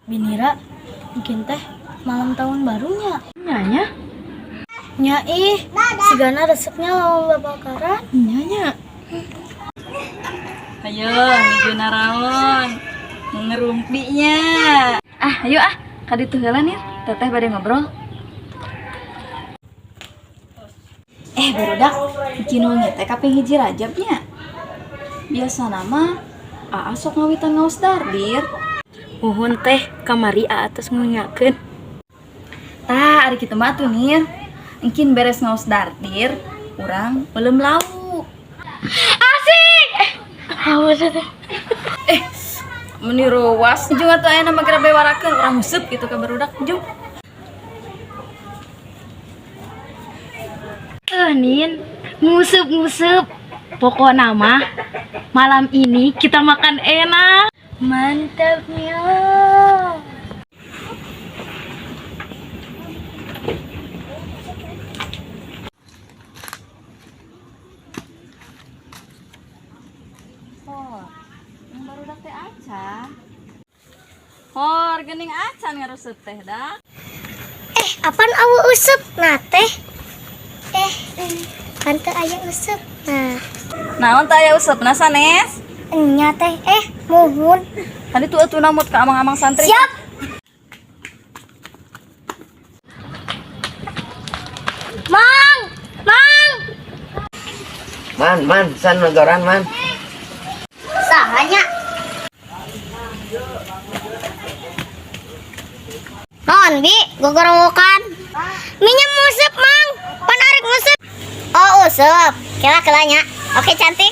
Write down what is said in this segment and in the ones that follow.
Binira, mungkin teh malam tahun barunya. Nya. Nya ih, sigana resepnya lawan babakaran. Nya nya. Ayo, nuju naraon. Ngerumpinya. Ah, ayo ah, kaditu heula nih. Teteh bade ngobrol. Barudak, bikin wengi teh kaping 1 Rajabnya. Biasa nama Aa sok ngawitan ngaos dardir. Muhun teh kamari aa tos ngunyakeun. Tah, ari kitu mah atuh Nir. Engkin beres ngaos dardir, urang belum lauk. Asik. Awas teh. Meni ruas jeung atuh aya nama geura bewarakeun urang nguseup gitu ka barudak jung. Nin, nguseup-nguseup. Pokokna mah malam ini kita makan enak. Mantapnya. Hor, yang barudak teh acan. Hor, geuning acan ngaruseup teh dah. Apaan awu usep? Nah teh. Kan teu aya usep. Nah, Naon teh aya useupna sanes? enya teh muhun. Tadi tuh atuh namut ka amang-amang santri. Siap. Mang, Mang. Man, man, san negoran man. Sahanya. Non, bi, gogorowokan. Minyak musep, Mang. Panarik musep. Oh, usep. Kela kelanya. Oke, cantik.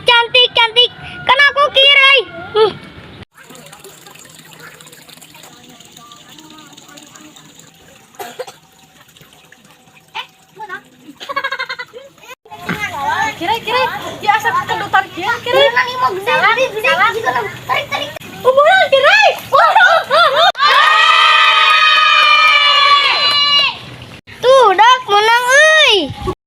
Cantik, cantik. Kan aku kirai. Kirai, kirai. Ya asa kendutan kieu, kirai. Tarik, tarik. Umuran kirai.